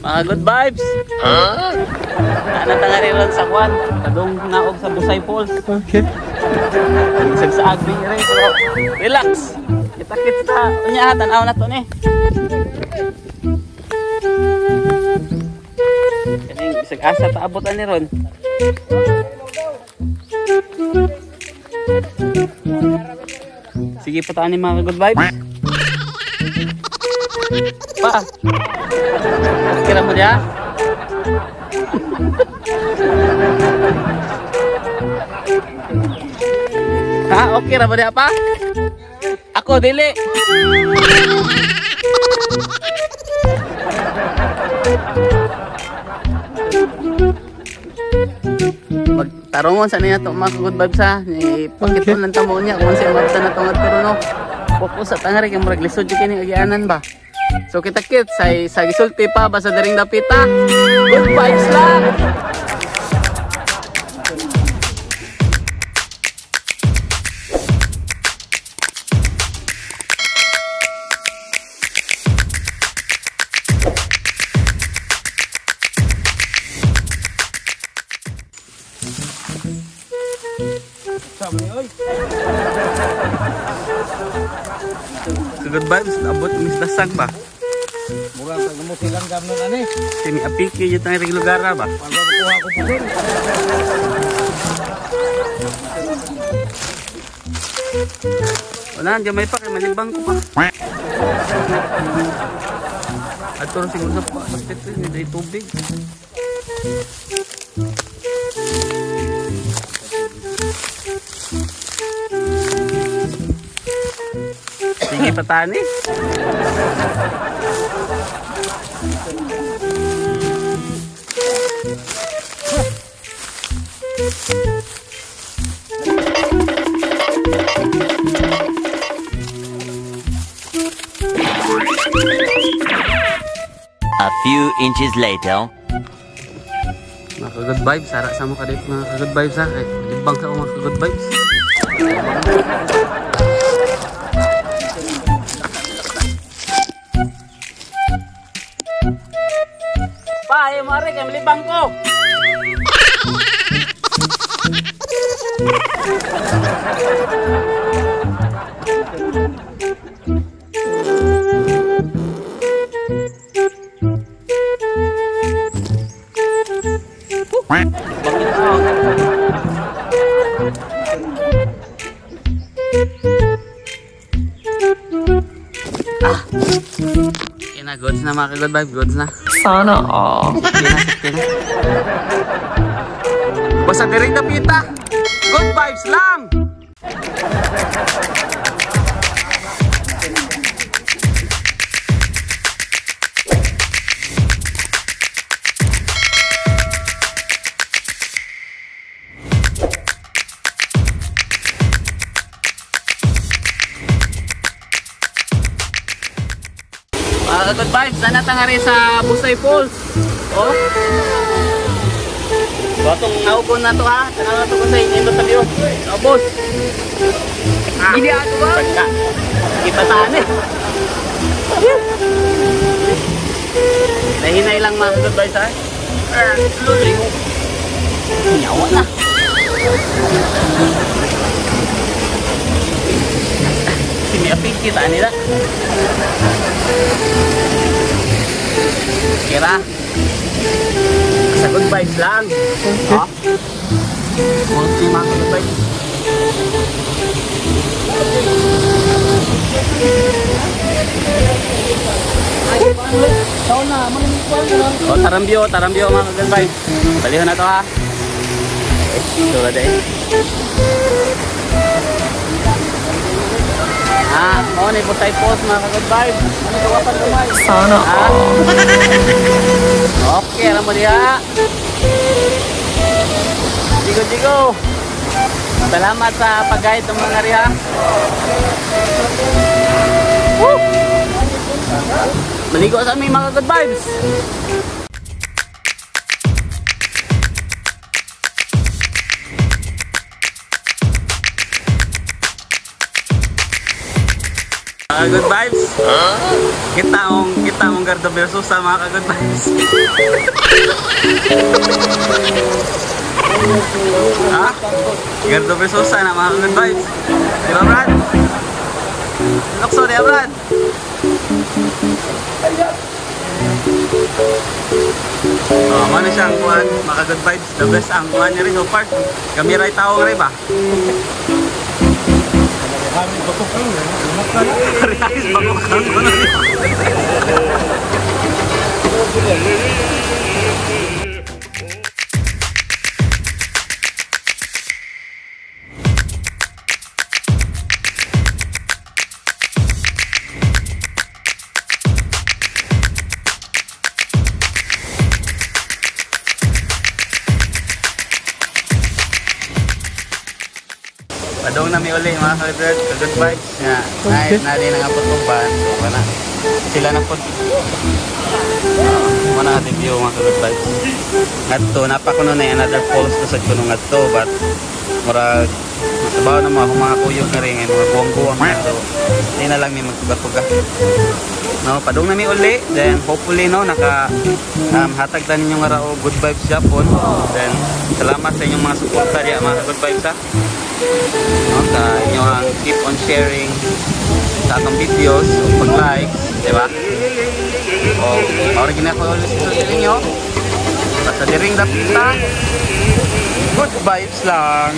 Mga good vibes. Huh? Ana ta ron sa kwan, kadung naog sa Busay Falls. Okay. Sa agri rin pero relax. Kita-kits ta. Unya tan-aw na to ni. Kaning bisag asa ta abot ani ron. Sige pa ta ani mga good vibes. Pa. Kira mo diya? Ha, okay ra ba diya pa? Ako dili. Magtarongon sa niya to mga good vibes ha. Ipakita lang tamo niya kung sa mata na tungod pero no. Focus sa tangari kay murag lisod jud kini agianan ba. So kita kits sa gisulti pa basta daring dapita. Good vibes lang. So good vibes, abot mis dasang ba? Murag sa mo silang gamnon ani. Sini apiki jud tang lugar ba? Pagkuha ko pudon. Wala, gamay pa kay malibang ko pa. Ato ra siguro sa sakit ni tubig. Sige patani. A few inches later. Mga ka-good vibes, sara sa mo kadit mga ka-good vibes ha. Ay, libang sa mga ka-good vibes. Pa, ayaw mo ari, kaya malibang ko. Ah. Okay na, goods na mga ka-good vibe, goods na. Sana all. Okay na, okay na. Basta diring dapita. Good vibes lang. Good vibes, sana tangari sa Busay Falls. Oh. So atong naugon na to ha. Tanaw na to ko sa inyo sa view. Oh, boss. Ah, hindi ato ba? Ipataan eh. Nahinay lang mga good vibes ha. Nyawa na. Siniapik kita nila. Kira sa good vibes lang. Okay. Oh. Okay, mga good vibes. Oh, tarambyo, tarambyo mga good vibes. Balihon na to ha. Sura day. Ah, mo ni Busay Falls mga good vibes. Ano to pa gamay? Sana all. Okay, alam mo diha. Jigo jigo. Salamat sa pag-guide ng mga riha. Woo! Maligo sa aming mga good vibes. Mga good vibes. Kita mong Gardo Versosa, mga ka-good vibes. Ha? Gardo Versosa na, mga ka-good vibes. Di ba, Brad? Lokso, di ba, Brad? Oh, mano siya ang kuan, mga good vibes. The best ang kuan niya rin so far. Kami ray tao rin ba? Parehas ba ko kang kuno niya? Padong na mi uli, mga ka-good, good vibes nga. Okay. Na din ang aputuban. So kana sila na pud. Mana ating view, mga ka-good vibes. Ngadto napa kuno na another falls to sa kuno ngadto, but murag masabaw na mga akong mga kuyog na rin mga buwang-buwang na, so di na lang mi magtuga-tuga. No, padung na mi uli, then hopefully, no, naka hatag ta ninyo nga rao good vibes japon. Then salamat sa inyong mga suporta diya, mga good vibes, ha. No, sa inyo ang keep on sharing sa atong videos o pag-likes, di ba? O, mao ra ko ulit sa inyo. Basta diring dapita, good vibes lang.